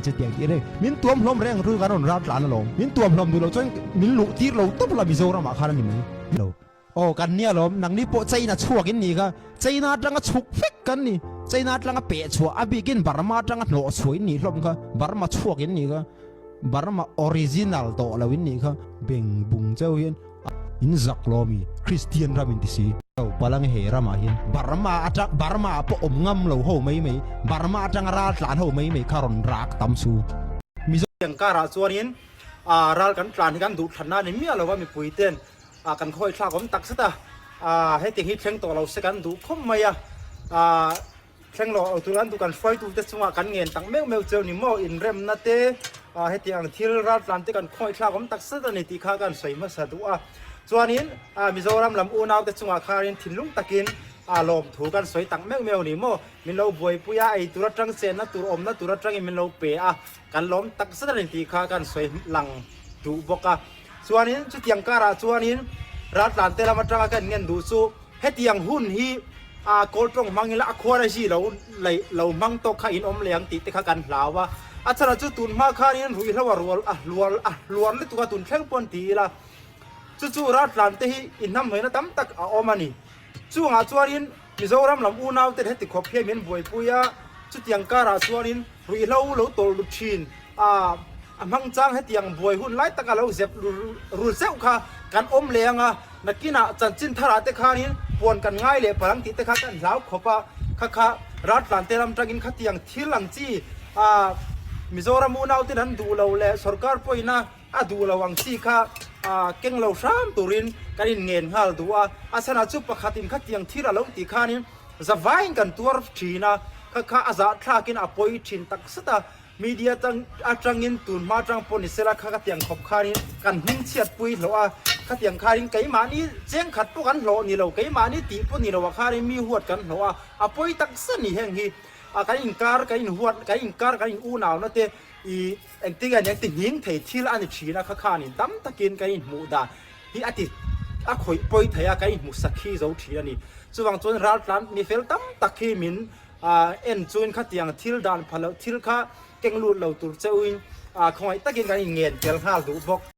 Chutiang tih reng min tuam hlawm reng ru kan rawn ral tlan alawm. Min tuam hlawm duh loh chuan min luh tir lo tawp la Mizoram ah khan a ni mai lo. Aw kan nia lawm nangni pawh China chhuak in ni kha China atanga chhuk vek kan ni China atanga peh chhuah a bikin Burma atanga hnawh chhuah in nih hlawm kha Burma chhuak in ni kha Burma original tawh lo in nih kha beng bung cheu hian In zak lo mi Christian ram in ti si. Lo palang he ramah hian Burma atang Burma ah pawh awm ngam lo ho mai mai Burma atanga ral tlan ho mai mai kha rawn rak tam su. Mizo piang karah chuanin ral kan tlan hi kan duh thlanna a ni miah lo a mipui ten kan khawi thlak awm tak zet a hetiang hi thleng tawh lo se kan duh khawp mai a. Thleng lo au tur an duh kan hruaitute chungah kan ngen tak meuh meuh cheu ni maw? Inremna te, hetiang ang thil raltlan te kan khawngaihthlak awm tak zet a ni tih kha kan sawi hmasa duh a. Chuanin Mizoram lam unaute chungah khanin thinlung takin lawmthu kan sawi tak meuh meuh ni maw? Min lo buaipui a, ei tur atang chenna tur awmna tur atangin min lo pe a, kan lawm tak zet a ni tih kha kan sawi lang duh bawk a. Chuanin chutiang karah chuanin raltlan te lam atanga kan ngen duh chu hetiang hun hi a kawl tawng hmang ila a khuar a zi lo lei lo hmang tawk kha in awm leh ang tih te kha kan hlau a. A chhan chu tun hma khanin ruihhlo a rual a hluar a hluar lutuk a tun thleng pawn ti ila chu chu raltlan te hi inhnamhnawihna tam tak a awm a ni. Chungah chuanin Mizoram lam unau te heti khawp hian min buaipui a, chutiang karah chuanin ruihhlo lo tawlh lut thin a, a hmang chang hetiang buai hun lai taka lo zep ru zeuh kha kan awm leh ang a, nakinah chanchin tharah te khanin puan kan ngai leh palh ang tih te kha kan hlau khawp a, kha kha raltlan te ram tangin khatiang thil ang chi a Mizoram unau ten an duh lo leh sorkar pawhin a A duh lo ang chi kha keng lo hram turin kan in ngen nghal duh a, a chhanah chu pakhatin khatiang thil a lo tih khanin zavaiin kan tuar thin a, kha kha a zahthlakin a pawi thin tak zet a, media tang atangin tun hma atang pawh ni sela kha khatiang khawp khanin kan hming chhiat pui hlawh a, khatiang khanin keimahni chengkhat pawh kan hlawh ni lo, keimahni tih pawh ni lo ah khanin mi huat kan hlawh a, a pawi tak zet a ni heng hi a kan inkar kan inhuat kan inkar kan in unauna te i. Engtin nge ti nghing thei thil a ni thin a, kha khanin tam takin kan inhmuh dan hi a ti a khawih pawi thei a, kan inhmuh sakhi zo thin a ni. Chuvang chuan raltlan mi fel tam tak hi min en chuin khatiang thil dan pha loh thil kha keng lut lo tur cheuhin khawngaih takin kan inngen tel nghal duh bawk.